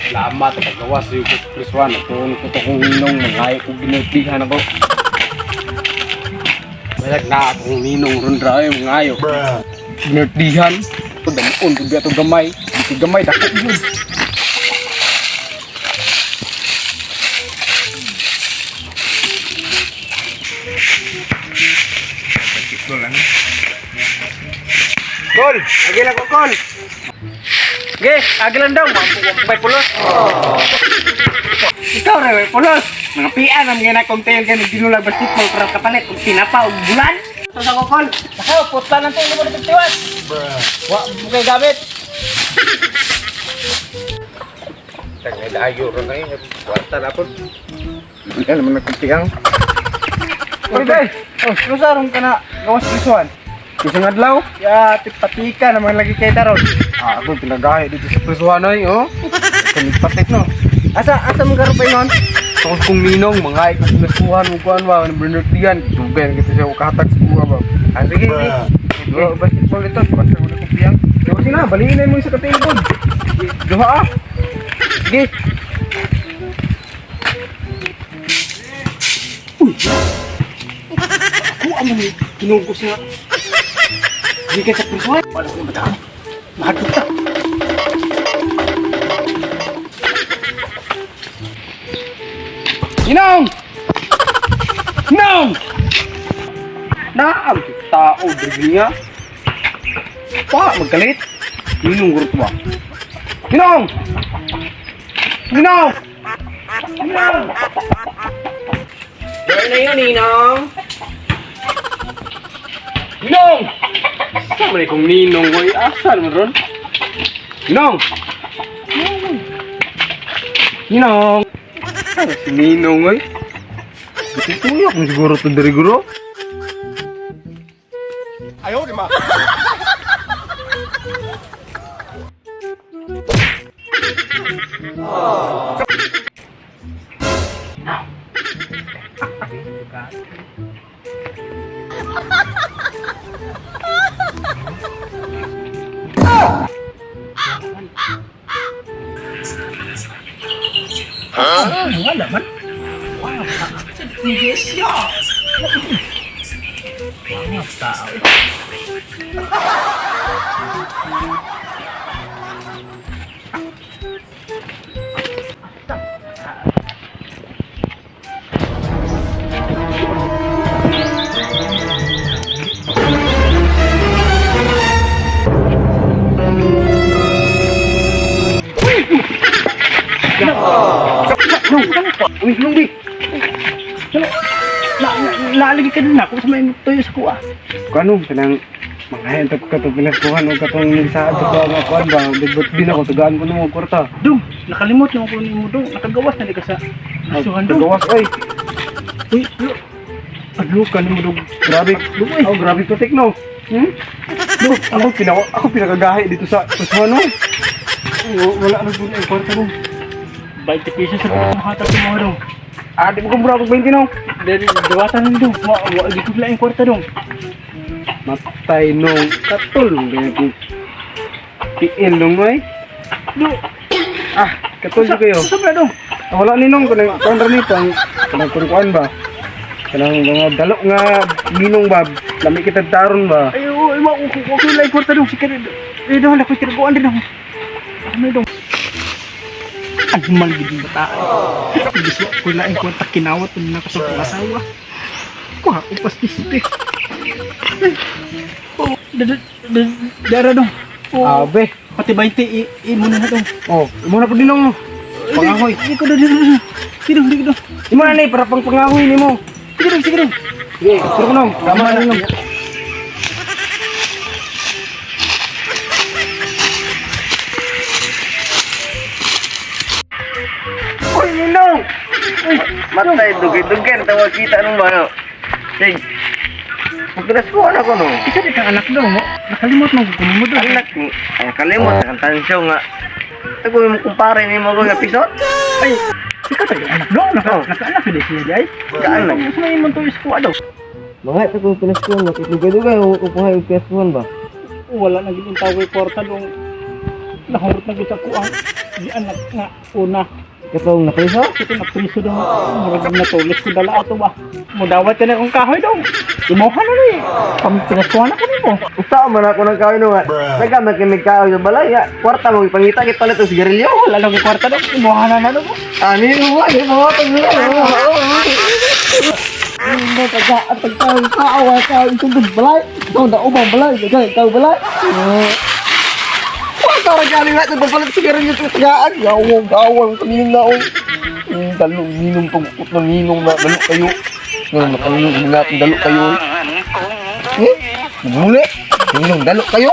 Salamat sa paggawas sa iyo, Chris Juan. Ito ko to kong ninong, mangayo kong ginultihan ako. Balag na akong ninong ron ra ay mangayo. Ginultihan. Ito damuon, kung ito gamay. Dito gamay, dako yun. Kol, agila ko kol. Ge, agilan daw, may pulos. Ikaw ra may pulos. Mga pian ang mga nakong tail ka nagdinulag basketball pero kapalit og tinapa og bulan. Sa ko kol. Nakaw, putla lang tayo mo tiwas. Wa mo kay gamit. Tangay dayo ron ay, kwarta na po. Yan naman nagkuntiang. Oy, bay. Oh, lusaron ka na gawas prisuan. Isang adlaw. Ya, tipatika naman lagi kay taron. Ah, ako pinagahi dito sa prisuhan ay, oh. Patik no. Asa asa mo garo pa yon? Tapos kung ninong, mga ikot na suhan mo kuhan ba, ginultihan. Dugay na kita siya kahatag sa kuha ba. Ah, sige, sige. Oh, basketball ito, basta ko na kumpiyang. Diba sina, baliin na mo yung sa katilbod. Duha ah. Sige. Ako amo ni kinugos nga. Di ka sa prisuhan. Wala ko bata. Mahadlok ta. Ninong! Ninong! Naam, tao, Virginia. Pa, magkalit. Ninong gurot ba? Ninong! Ninong! Ninong! Wala na yun, Ninong. Ninong! Sama na kong ninong ko. Asa naman ron? Ninong! Ninong! Saan si Ninong ay? Tutuyok mo siguro ito diri guro. Ayaw, di ma. Wala man. Wow. Yes, ya. Wow, tao. Uy, Ninong di! Lalagi ka din ako sa may tuyo sa kuha. Kano, kanang mga hentok ka to pinaskuhan o katong nagsaad sa kuha nga kuhan ba? Bigbot din ako, tagaan ko ng mga kwarta. Dong, nakalimot na ako nimo dong. Nakagawas na di ka sa prisuhan dong. Tagawas, ay! Uy, lo. Ano ka nimo dong? Grabe. Luoy. Oh, grabe to tekno. Hmm? Do, ako pinaka ako pinakagahi dito sa prisuhan no. Oh, wala na po ang kwarta mo. 20 pesos sa mga hatag sa mga dong. Ah, di mo kumbra ako 20 no. Dahil diwatan na dong. Wa wa di ko laing kwarta dong. Matay nung katol ganyan kung tiil nung ay. Do. Ah, katol jud kayo. Sa sobra dong. Ah, wala ni nung kanang kuan ra ni pang kanang kuan kuan ba. Kanang mga dalo nga minong ba, lami kita taron ba. Ay, oh, ay, wa ko ko laing kwarta dong. Sige, eh dong, ako tiraguan din dong. Ano dong? Ang mal gid ng bata. Ibis wa ko laing kwarta kinawat na ako sa kong asawa. Kuha ko pastis eh. Oh, dara dong. Oh, Abe. pati 20 imo na dong. Oh, imo na pud ninong. Pangahoy. Di ko dong, di ko dong. Di dong, di ko dong. Imo na ni para pang pangahoy nimo. Sige dong, sige dong. Sige, turo ko nung. Tama na nung. Uy, Ninong! Matay, dugay-dugay. Tawag kita nung ba, no? Sig, pagkinasko na ko, no? Isa di kang anak dong. Nakalimot mo ko mo dong. Anak ni, ay, kalimot, ang tansyo nga. Ito ko yung kumpare ni mo ko nga pisot. Ay, ikaw tayo anak dong. Naka, Oh. Nakaanak yun siya di ay. Kaanak. Gusto na imong tuyo sa kuha daw. Mga ito kong pinaskuhan, no? Dugay-dugay, kukuha yung pinaskuhan ba? Wala na gid tawag kwarta dong. Nahurot na gud ako ang di anak nga una. Katong napriso? Ito na priso dong. Murag natulis ko dala ato ba. Mudawat ka na akong kahoy dong. Imuha na ni. Pamtinaskuhan ako nimo. Usa man ako ng kahoy nung. Nagkamit kami kahoy sa balay. Nga. Kwarta mo ipangita kit palit og sigarilyo. Wala lang yung kwarta dong. Imuha na na dong. Ani mo ba? Mo pag Hindi kaga at pagkahoy kaawa ka itong balay. Ikaw na ubang balay. Ikaw ikaw balay. Kwarta ra kani nga papalit sigarilyo sa tagaan. Gawang gawang kanina oh. Dalo ninong pagkut ng ninong na dalo kayo. Nung nakalong natin dalo kayo. Eh? Muli. Ninong dalo kayo.